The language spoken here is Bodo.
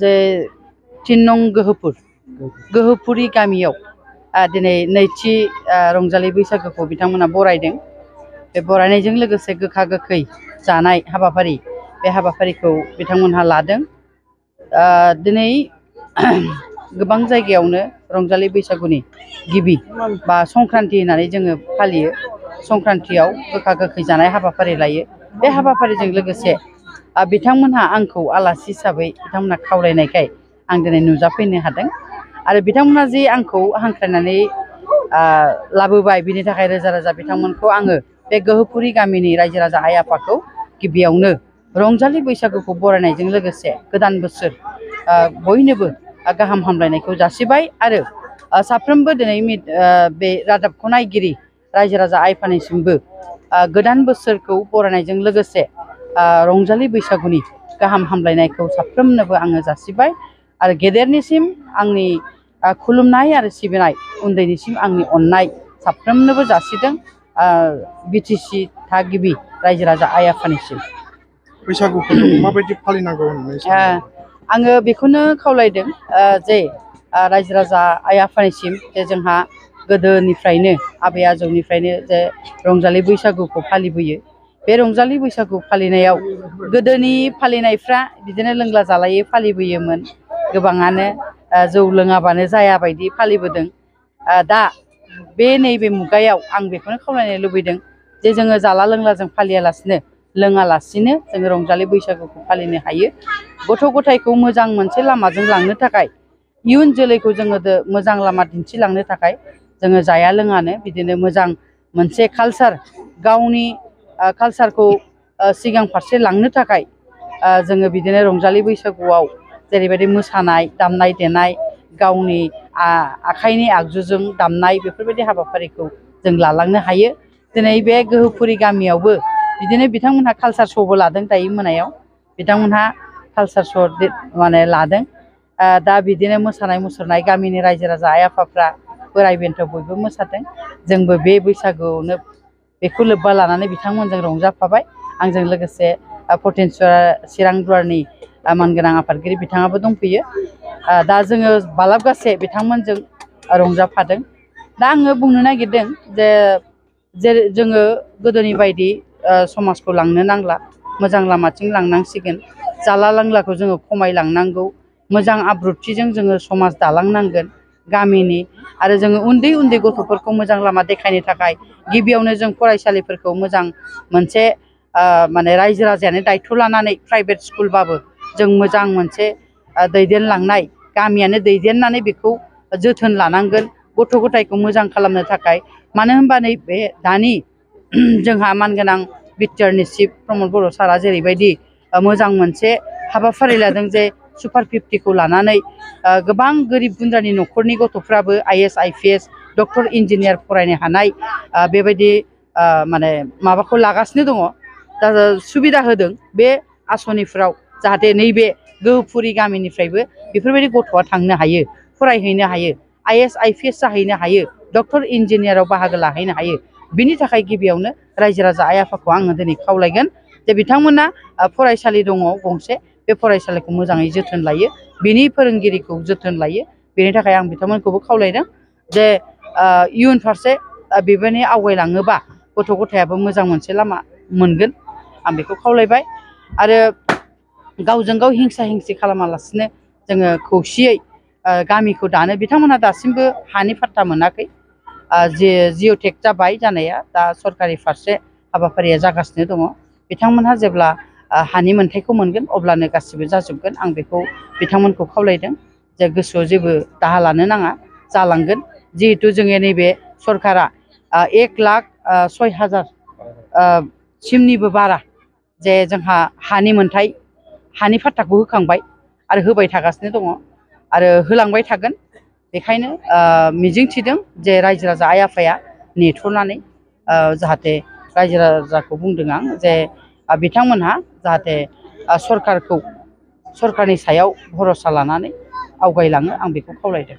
जे 3 नं गोहोपुरी गामियाव दिनै नैथि रंजालि बैसागोखौ बिथांमोना बरायदों। बे बरायनायजों लोगोसे गोखा गोखै जानाय हाबाफारि बे हाबाफारिखौ बिथांमोनहा लादों। दिनै गोबां जायगायावनो रंजालि बैसागुनि गिबि बा संक्रान्ति होननानै जोङो फालियो। संक्रान्तियाव गोखा गोखै जानाय हाबाफारि लायो। बे हाबाफारिजों लोगोसे बिथांमोनहा आंखौ आलासि हिसाबै बिथांमोनहा खावलायनायखाय आं दिनै नुजाफैनो हादों। आरो बिथांमोनहा जे आंखौ हांख्रायनानै लाबोबाय बिनि थाखाय रोजा रोजा बिथांमोनखौ आङो बे गोहोपुरी गामिनि रायजो राजा आइ आफाखौ गिबियावनो रंजालि बैसागुखौ बरायनायजों लोगोसे गोदान बोसोर बयनोबो गाहाम हामलायनायखौ जासिबाय। आरो साफ्रोमबो दिनै बे रादाबखौ नायगिरि रायजो राजा आइ आफानिसिमबो गोदान बोसोरखौ बरायनायजों लोगोसे रंजालि बैसागुनि गाहाम हामलायनायखौ साफ्रोमनोबो आङो जासिबाय। आरो गेदेरनिसिम आंनि खुलुमनाय आरो सिबिनाय, उन्दैनिसिम आंनि अननाय साफ्रोमनोबो जासिदों बिटिसि थागिबि रायजो राजा आइ आफानिसिम। बैसागु फोरबोखौ माबायदि फालिनांगौ होननानै सानो? आङो बेखौनो खावलायदों जे रायजो राजा आइ आफानिसिम जे जोंहा गोदोनिफ्रायनो आबै आजौनिफ्रायनो जे रंजालि बैसागुखौ फालिबोयो। बे रंजालि बैसागु फालिनायाव गोदोनि फालिनायफ्रा बिदिनो लोंला जालायै फालिबोयोमोन। गोबाङानो जौ लोङाबानो जाया बायदि फालिबोदों। दा बे नैबे मुगायाव आं बेखौनो खावलायनो लुबैदों जे जोङो जाला लोंला जों फालियालासिनो लोङालासिनो जोङो रंजालि बैसागुखौ फालिनो हायो। गथ' गथायखौ मोजां मोनसे लामाजों लांनो थाखाय, इयुन जोलैखौ जोङो मोजां लामा दिन्थिलांनो थाखाय जोङो जाया लोङानो बिदिनो मोजां मोनसे कालसार, गावनि कालसारखौ सिगां फारसे लांनो थाखाय जोङो बिदिनो रंजालि बैसागुआव जेरैबायदि मोसानाय, दामनाय देनाय, गावनि आखाइनि आगजुजों दामनाय बेफोरबायदि हाबाफारिखौ जों लालांनो हायो। दिनै बे गोहोपुरी गामियावबो बिदिनो बिथांमोनहा कालसार श'बो लादों। दायो मोनायाव बिथांमोनहा कालसार श' माने लादों। दा बिदिनो मोसानाय मुसुरनाय गामिनि रायजो राजा आइ आफाफ्रा बोराइ बेन्थ' बयबो मोसादों। जोंबो बे बैसागुआवनो बेखौ लोब्बा लानानै बिथांमोनजों रंजाफाबाय। आंजों लोगोसे पटेनसुवा चिरां दुवारनि मानगोनां आफादगिरि बिथाङाबो दंफैयो। दा जोङो बालाबगासे बिथांमोनजों रंजाफादों। दा आङो बुंनो नागिरदों जे जोङो गोदोनि बायदि समाजखौ लांनो नांला, मोजां लामाथिं लांनांसिगोन। जाला लोंलाखौ जोङो खमायलांनांगौ। मोजां आब्रुथिजों जोङो समाज दालांनांगोन गामिनि। आरो जोङो उन्दै उन्दै गथ'फोरखौ मोजां लामा देखायनो थाखाय गिबियावनो जों फरायसालिफोरखौ मोजां मोनसे माने रायजो राजायानो दायथ' लानानै प्राइभेट स्कुलबाबो जों मोजां मोनसे दैदेनलांनाय, गामियानो दैदेननानै बेखौ जोथोन लानांगोन गथ' गथायखौ मोजां खालामनो थाखाय। मानो होनबा नैबे दानि जोंहा मानगोनां बिटिआरनि चिफ प्रमद बर' सारआ जेरैबायदि मोजां मोनसे हाबाफारि लादों जे सुपार 50खौ लानानै गोबां गोरिब गुन्द्रानि न'खरनि गथ'फ्राबो IAS IPS डक्टर इन्जिनियार फरायनो हानाय बेबायदि माने माबाखौ लागासिनो दङ। दा सुबिदा होदों बे आसनिफ्राव, जाहाथे नैबे गोहोपुरी गामिनिफ्रायबो बेफोरबायदि गथ'आ थांनो हायो, फरायहैनो हायो, IAS IPS जाहैनो हायो, डक्टर इन्जिनियाराव बाहागो लाहैनो हायो। बिनि थाखाय गिबियावनो रायजो राजा आइ आफाखौ आङो दिनै खावलायगोन जे बिथांमोना फरायसालि दङ गंसे, बे फरायसालिखौ मोजाङै जोथोन लायो, बिनि फोरोंगिरिखौ जोथोन लायो। बेनि थाखाय आं बिथांमोनखौबो खावलायदों जे इयुन फारसे बेबायदि आवगायलाङोबा गथ' गथायाबो मोजां मोनसे लामा मोनगोन। आं बेखौ खावलायबाय। आरो गावजों गाव हिंसा हिंसि खालामालासिनो जोङो खौसेयै गामिखौ दानो। बिथांमोनहा दासिमबो हानि फाट्टा मोनाखै। जिअ'टेक जाबाय जानाया, दा सरकारि फारसे हाबाफारिया जागासिनो दङ। बिथांमोनहा जेब्ला हानि मोन्थायखौ मोनगोन अब्लानो गासिबो जाजोबगोन। आं बेखौ बिथांमोनखौ खावलायदों जे गोसोआव जेबो दाहा लानो नाङा, जालांगोन। जिहेथु जोङो नैबे सरकारा 1,06,000 सिमनिबो बारा जे जोंहा हानि मोन्थाय, हानि फाट्टाखौ होखांबाय आरो होबाय थागासिनो दङ आरो होलांबाय थागोन। बेखायनो मिजिंथिदों जे रायजो राजा आइ आफाया नेथ'नानै जाहाथे रायजो राजाखौ बुंदों आं जे बिथांमोनहा जाहाथे सरकारनि सायाव भरसा लानानै आवगायलाङो, आं बेखौ खावलायदों।